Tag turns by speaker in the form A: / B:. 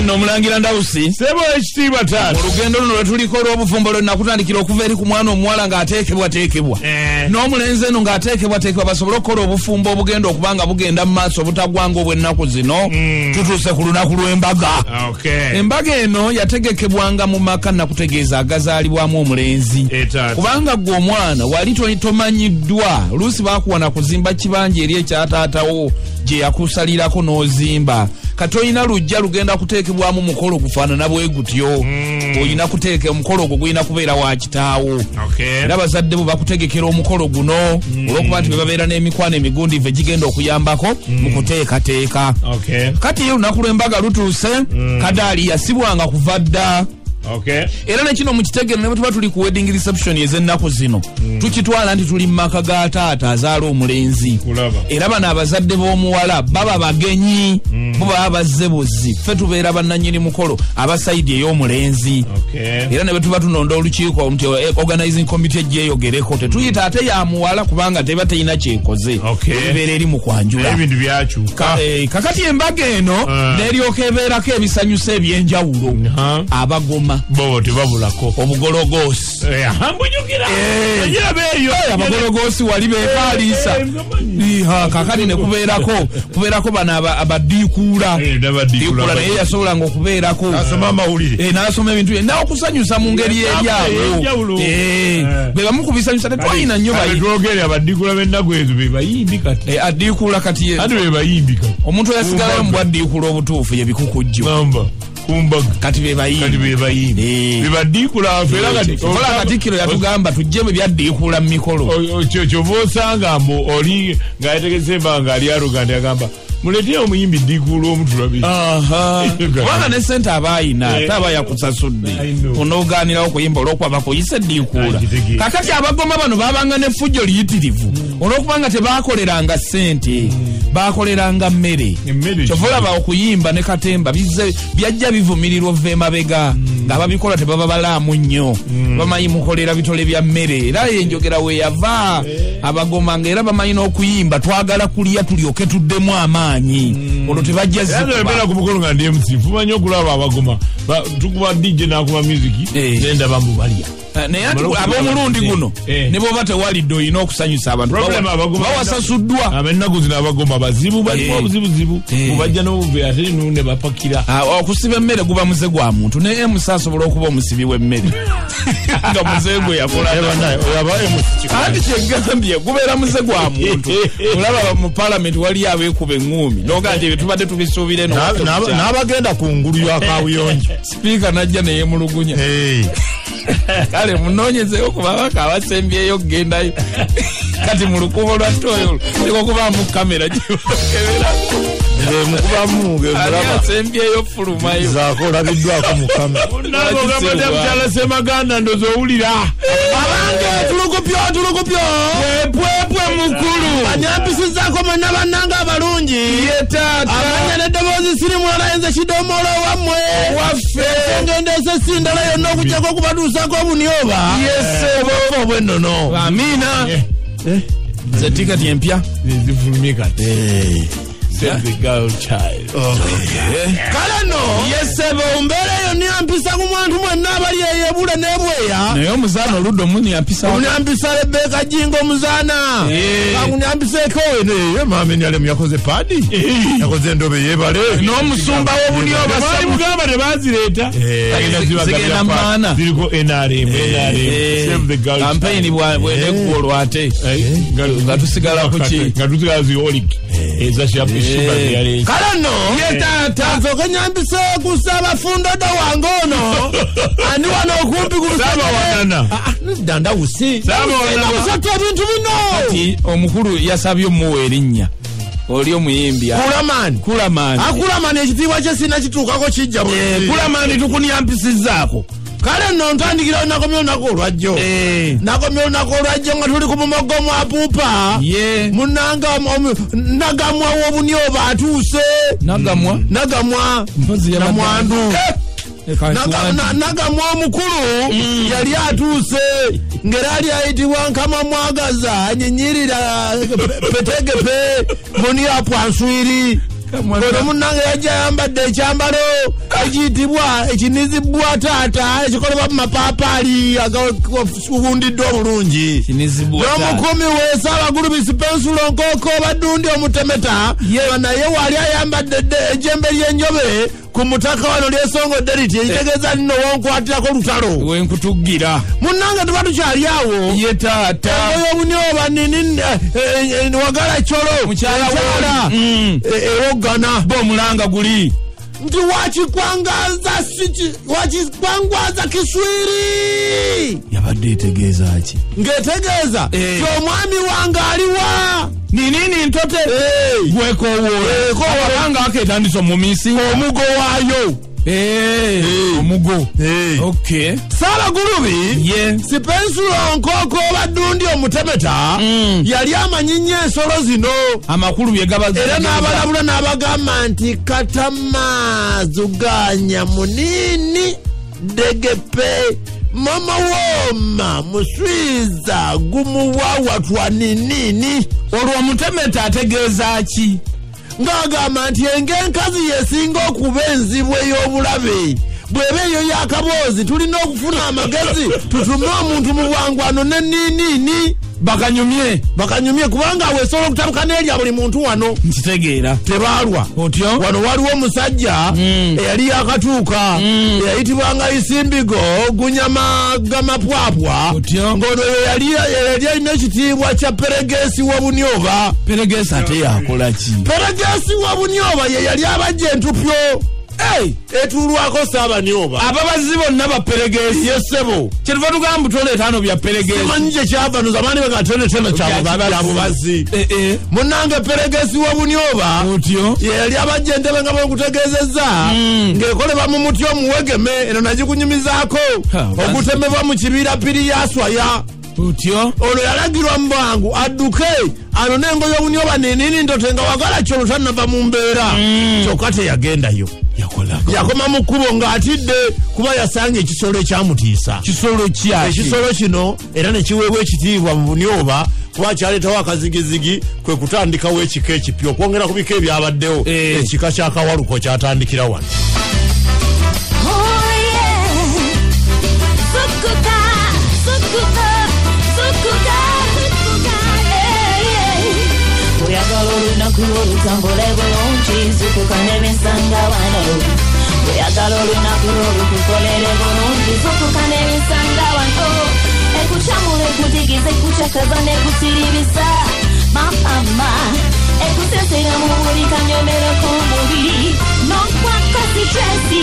A: Kale nno omulangira Ndawusi,
B: Sebo ekitiibwa taata.
A: Olugendo luno lwe tuliko olw'obufumbo lwe nakutandikira okuva eri ku mwana omuwala ng'ateekebwateekebwa n'omulenzi eno ng'ateekebwateekebwa basobole okukola obufumbo obugenda okuba nga bugenda mu maaso obutaggwanga obw'ennaku zino. Tutuuse ku lunaku lw'embaga. Embaga eno yategekebwanga mu maka nakutegeeza agazaalibwamu omulenzi. Kubanga ggwe omwana wali tomanyiddwa, oluusi baakuwa na kuzimba kibanja eri ekyataatawo gye yakusalirako n'ozimba. Kati olina lujja lugenda kuteekebwamu mukolo gufaanana bwe gutyo. Olina kuteeka omukolo ogwo gulina kubeera wa kitaawo. Era abazadde bo bakutegekera omukolo guno olw'okuba nti be babeera n'emikwano emigundiivu egigenda okuyambako mu kuteekateeka. Kati ye olunaku lw'embaga lutuuse, kadaali yasibwanga kuva dda. Era ne kino mukitegere ne bwe tuba tuli ku wedding reception ez'ennaku zino, tukitwala nti tuli mu maka ga taata azaala omulenzi. Era bano abazadde b'omuwala baba bagenyi, bo baba bazze buzzi, ffe tubeera bannannyini mukolo aba sayidi ey'omulenzi. Era ne bwe tuba tunonda olukiiko nti organizing committee ejjeeyogereko, tetuyita ate ya muwala kubanga teba terina kyekoze, ebeera eri mu kwanjula.
B: Ebintu byakyuka.
A: Kakati embaga eno n'eryoka ebeerako ebisanyusa eby'enjawulo. Abagoma
B: bo tebabulako.
A: Obugologoosi.
B: Mbujjukira.
A: Abagologoosi wali beekaaliisa. Kakati ne kubeerako bano abadiikuula. Diikuula naye yasobolanga okubeerako.
B: N'asoma amawulire.
A: N'asoma ebintu n'okusanyusa mu ngeri eryawo. Be bamu ku bisanyusa tetwalina nnyo
B: bayi. Twogere abadiikuula b'ennaku ezo be bayimbi kati.
A: Adiikuula kati.
B: Ate be bayimbi kati.
A: Omuntu eyasigalayo mu bwaddiikuula obutuufu ye bikukujjo. Kati be bayimbi.
B: Be badiikula ffe kati.
A: Kola Katikkiro yatugamba tujje bwe byaddiikuula mu mikolo.
B: Kyova osanga mbu oli ng'ayetegese embanga ali arrogant agamba muleete omuyimbi ddiikuula omutulabe.
A: Kubanga ne ssente aba ayina ate aba yakusasudde. Onoogaanirawo okuyimba olw'okuba bakuyise ddiikuula. Kakati abagoma bano baabanga n'effujjo liyitirivu olw'okubanga tebaakoleranga ssente. Bakoleranga mmere. Kyova olaba okuyimba ne katemba byajja bivumirirwa ova emabega nga babikola tebaba balaamu nnyo. Bamanyi mukolera bitole bya mmere era enjogera we yava abagoma nga era bamanyi n'okuyimba twagala kulya tulyoke tuddemu amaanyi. Olwo tebajja
B: zikuba. Ku mukolo nga ndi MC nfuba nnyo okulaba abagoma tukuba DJ n'akuba music ne ndaba mbu balya.
A: Naye ati ab'omulundi guno ne bw'oba tewalidde olina okusanyusa abantu bawasasuddwa.
B: Ab'ennaku zino abagoma bazibu balimu obuzibuzibu bubajja n'obuve ate ne bapakira.
A: Okusiba emmere guba muze gwa muntu ne MC asobola okuba omusibi w'emmere nga muze gwe yakola. Anti kyegambye gubeera muze gwa muntu. Olaba mu paalamenti waliyo abeekuba eŋŋuumi n'ogaa nti ebyo tubadde tubisuubira eno.
C: N'abagenda ku ngulu ya kaabuyonjo.
A: Sipiika n'ajja ne yeemulugunya. Kale munoonyezeewo ku babaka abasembyeyo okugendayo. Kati mu lukuubo lwa ttooyo kuliko okubaamu kamera gyebakeberako.
C: Mukubamu
A: gemulaba. Asembyeyo fulumayo.
C: Zaako olabiddwako mu kamera.
B: Munnange ogamba otya mukyala Ssemaganda ndowooza owulira.
D: Abange tulukupyo tulukupyo.
A: Pwepwe mukulu.
D: Banyampisizzaako mwenna bannange abalungi.
A: Ye taata.
D: Amanya n'eddoboozi siri mulala nze kidomoolo wammwe.
A: Waffe.
D: Ensonga endeese si ndala yonna okuggyako okubatuusaako obunyoba.
A: Ye ssebo.
D: Obw'ennono.
A: Amiina. Nze tiketi empya.
B: Zifulumye kati. Save the girl child.
D: Kale nno.
A: Ye ssebo.
D: Mbeera eyo nyampisa ku mwantu mwenna abali eyo ebule n'ebweya.
A: Naye omuzaana oludda omunyampisa.
D: Omunyampisa Rebecca Jjingo omuzaana. Kakunyampiseeko
C: eno maama Enyalemu yakoze paadi. Yakoze endobe yeebale.
A: N'omusumba w'obunyoba
B: baali mugamba tebazireeta.
A: Zigenda maana.
B: Ziriko NRM, NRM. Save the girl child.
A: Kampeyini bw'eneggwa olwo ate. Nga tusigala ku ki?
B: Nga tusigala zi Holic. Eza
D: Kale nno nsooke nyambise ku Ssaabafundodo wange ono andi wano okumpi ku
B: Ssaabawanana.
D: Ndawusi kusatu ebintu bino.
A: Kati omukulu yasabye omuwa erinnya oli omuyimbi
D: Kulamani.
A: Kulamani.
D: Akulamani ekitiibwa kye sinakituukako kijja bwe.
A: Kulamani tukunyampisizaako.
D: Kale nno ntandikirawo nakomye olunaku olwajjo. Nakomye olunaku olwajjo nga tuli ku mumogo mwapuupa. Munnanga Nagamwa w'obunyoba atuuse.
A: Nagamwa?
D: Nagamwa. Namwandu. Nagamwa omukulu yali atuuse ng'era ali ayitibwa Nkama Mwagaza anyinyirira petegepe muni apwanswiri. Ono munnange yajja ayambadde ekyambalo ekiyitibwa ekinizibwa taata, ekikolebwa mu mapaapaali agawundiddwa obulungi. N'omukumi we Ssaabagulubi Sipensulo Nkooko Baddundi omutemeta, naye wali ayambadde ejjembe ly'enjobe ku mutaka wano lyesongodde liti, ekitegeeza nno wonkwatirako lutalo
A: wenkutugira.
D: Munnange tuba tukyali awo.
A: Ye taata.
D: Engoye obunyoba nini wagala kyolo
A: mukyala
D: ewoggana
A: bo omulanga guli
D: nti wakikwangwaza kiswiri.
A: Yabadde etegeeza ki?
D: Ng'etegeeza ti omwami wange aliwa
A: ninini ntote gwekowoola abanga aketandisa omumisi
D: omugo waayo.
A: Omugo. Okay.
D: Ssaabagulubi Sipensulo Nkooko Baddundi omutemeta yali amanyi nnyo ensolo zino
A: amakulu bye gaba,
D: era n'abalabula n'abagamba nti katamazuganya munini degepe mama woma muswiza gumuwawatwa ninini.
A: Olwo omutemeta ategeeza ki?
D: Ng'agamba nti engenkazi yesinga okuba enzibu ey'obulabe, bw'eba eyo y'akaboozi tulina okufuna amagezi tutume omuntu mu bwangu ano ne niniini
A: bakanyumye
D: kubanga awo esobola okutabuka n'erya buli muntu wano.
A: Nkitegeera.
D: Tebaalwa.
A: Otyo?
D: Wano waliwo omusajja eyali yakatuuka eyayitibwanga Isimbigo Gunyama Gamapwapwa, ng'ono yali alina ekitiibwa kya Peregesi w'Obunyoba.
A: Peregesi ate yakola ki?
D: Peregesi w'Obunyoba ye yali abajja entupyo etuulwako Ssaabanyoba.
A: Ababazi bonna ba Peregesi.
D: Ye ssebo.
A: Kyetuva tugamba toleeta ano bya Peregesi.
D: Simanyi gye kyava no zamaani bagatonetena kyabubazi. Munnange Peregesi w'Obunyoba ye yali abajja entebe nga bwenkutegeezezza ng'ekolebwa mu muti omuwegeme, eno nagikunyumizaako ogutemebwa mu kibira piri yaswaya.
A: Otyo?
D: Ono yalagirwa mu bwangu adduke anone engoye obunyoba ninini ntote nga wagala kyolo tannava mu mbeera. Kyokka teyagendayo. Yakoma mu kkubo ng'atidde kuba yasanga ekisolo ekyamutiisa.
A: Kisolo ki ate?
D: Ekisolo kino era ne kiweebwa ekitiibwa mu bunyoba kuba kyaleetawo akazigizigi, kwe kutandikawo ekika ekipya okwongera ku bika ebyabaddewo. Ekika kya Kawaluko kyatandikira wano.
E: Oyagala olunaku lw'olutambule bulungi, zuukuka n'ebisanga wano. Oyagala olunaku lw'olukukolere bulungi, zuukuka n'ebisanga wano. Ekukyamula, ekutigiza, ekukyakaza n'ekusiribisa mama, ekusesera mu buli kanyomero k'omubiri n'okwaka sitresi.